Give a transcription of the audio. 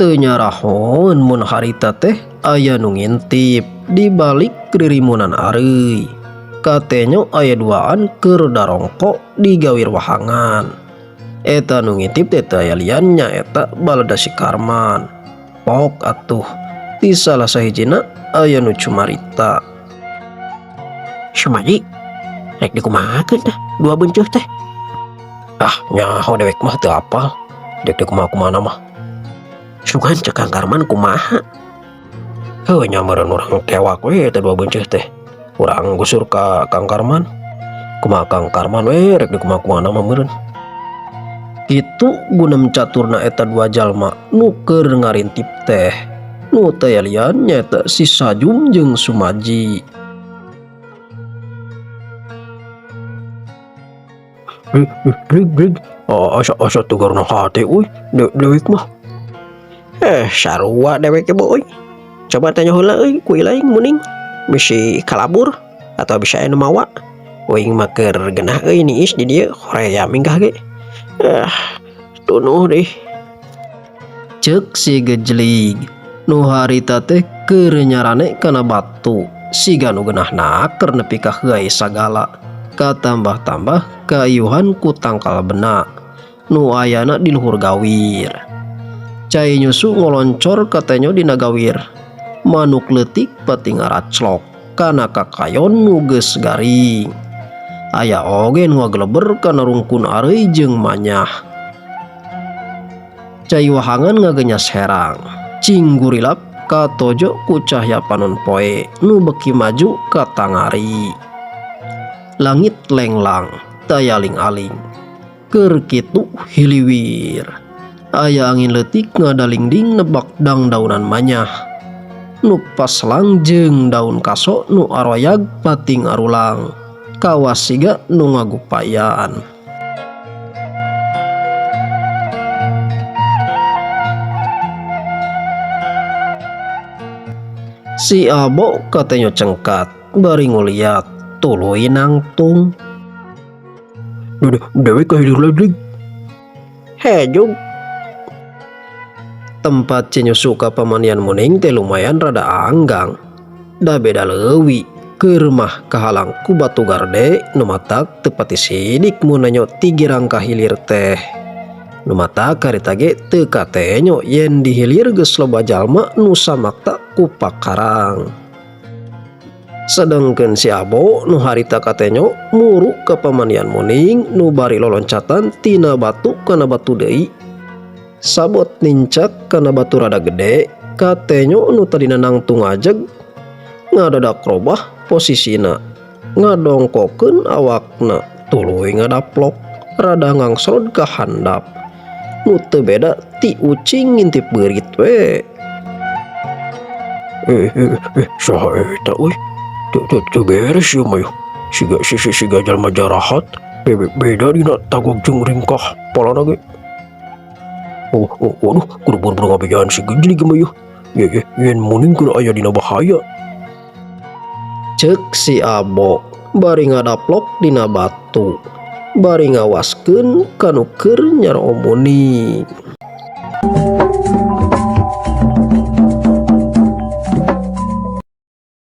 Teu nyarahoeun mun harita teh aya nu ngintip di balik ririmunan areuy. Katenyo aya duaan keur darongko di gawir wahangan. Eta nu ngintip teh teu aya lian nyaeta balada si Karman. Pok atuh ti salah sahijina aya nu cumarita. Sumaji, rek dikumahakeun tah dua beunceut teh? Ah, nyaho dewek mah teu apal. Dek dikumaha-kumaha mah. Sugan cek Kang Karman kumaha? Heuh nya meureun urang tewak we eta dua beunceut teh. Urang gusur ka Kang Karman. Kumaha Kang Karman we rek dikumaha-kumaha mah meureun. Kitu gunem caturna eta dua jalma nu keur ngarintip teh. Nu teu aya lian nyaeta si Sajum jeung Sumaji. Brig brig asa asa teu garuna hate euy dewek mah. Sarua dewek ge euy. Coba tanya heula euy ku ilaing muning bisi kalabur atau bisa aya nu mawa. Uing mah keur genah euy niis di dieu hoream minggah ge. Tunuh deui. Ceuk si Gejlig nu harita teh keur nyarane kana batu siga nu genahna keur nepi ka heuay sagala. Katambah-tambah kayuhan ku tangkal bena nu ayana di luhur gawir. Cai nyusu ngoloncor katenyo dina gawir. Manuk leutik pati ngaraclok kana kakayon nu geus garing. Aya oge nu ngageleber kana rungkun areuy jeung manyah. Cai wahangan ngagenyas herang. Cing gurilap katojo ku cahya panon poe nu beuki maju ka tangari. Langit lenglang taya aling-aling. Keur kitu hiliwir. Aya angin leutik ngadalingding nebak dangdaunan manyah. Nu paslang jeung daun kaso nu aroyag pating arulang. Kawas siga nu ngagupayan. Si Abo katenyo cengkat bari nguliat tuluy nangtung. Dewek ka hilir lagi. Hejug. Tempat cinyusu ka pamanian muning teh lumayan rada anggang. Da beda leuwi keur mah kahalang ku batu garde nu matak teu pati sidik mun nanyo ti girang ka hilir teh. Nu matak harita ge teu katenyo yen di hilir geus loba jalma nu samakta ku pakarang. Sedengkeun si Abo nu harita katenyo muru ka pamanian muning nu bari loloncatan tina batu kana batu deui. Sabot nincak kana batu rada gede katenyo nu tadina nangtung ajeg ngadadak robah posisina ngadongkokeun awakna tuluy ngadaplok rada ngangsrod ka handap nu teu beda ti ucing ngintip beurit we. Saha eta euy? Teu beres ieu mah yeuh. Siga jalma jarahat beda dina tagog jeung ringkah polana ge. Oh, waduh, kudu buru-buru ngabejaan si Gejlig mah yeuh. Ye, ye, yen muning kudu aya dina bahaya. Ceuk si Abo bari ngadaplok dina batu, bari ngawaskeun ka nu keur nyaroo muning.